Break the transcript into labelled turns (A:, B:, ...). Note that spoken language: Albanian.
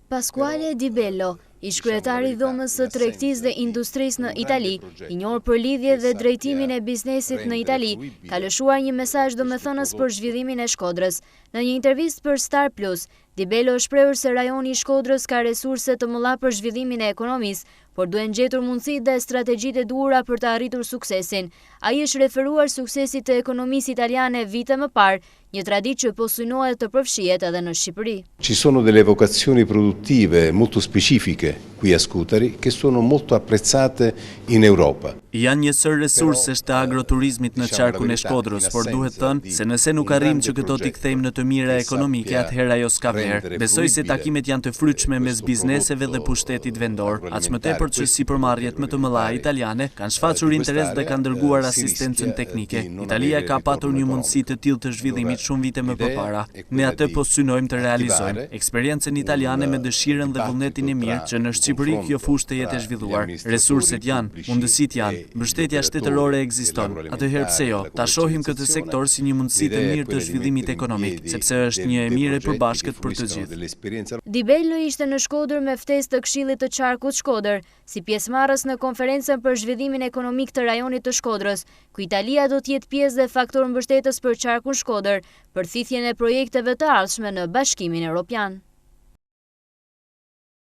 A: Pasquale Di Bello, ish-kryetar i Dhomës së Tregtisë dhe Industrisë në Itali, i njohur për lidhjet dhe drejtimin e biznesit në Itali, ka lëshuar një mesazh domethënës për zhvillimin e Shkodrës. Në një intervistë për Star Plus, Di Bello është shprehur se rajoni i Shkodrës ka resurse të mëdha për zhvillimin e ekonomisë, por duhen gjetur mundësitë dhe strategjitë e duhura për të arritur suksesin. Ai është referuar suksesit të ekonomisë italiane vite më parë, një traditë që po synohet të përfshihet edhe në Shqipëri.
B: Ci sono delle vocazioni produttive molto specifiche qui a Scutari che sono molto apprezzate in Europa.
C: Janë një sërë resursesh të agroturizmit në qarkun e Shkodrës, por duhet thënë se nëse nuk arrijmë që këto t'i kthejmë në të mira ekonomike, atëherë ajo s'ka vlerë. Besoj se takimet janë të frytshme mes bizneseve dhe pushtetit vendor, aq më tepër që sipërmarrjet më të mëdha italiane kanë shfaqur interes dhe kanë dërguar asistencën teknike. Italia ka patur një mundësi të tillë të zhvillimit shumë vite më përpara. Ne atë po synojmë të realizojmë. Eksperiencën italiane me dëshirën dhe vullnetin e mirë që në Shqipëri kjo fushë të jetë e zhvilluar. Resurset janë, mundësitë janë, mbështetja shtetërore ekziston. Atëherë pse jo, ta shohim këtë sektor si një mundësi të mirë të zhvillimit ekonomik, sepse është një e mirë e përbashkët për të gjithë.
A: Di Bello ishte në Shkodër me ftesë të Këshillit të Qarkut Shkodër, si pjesëmarrës në Konferencën për Zhvillimin Ekonomik të Rajonit të Shkodrës, ku Italia do të jetë pjesë dhe faktor mbështetës për Qarkun Shkodër, për thithjen e projekteve të ardhshme në Bashkimin Europian.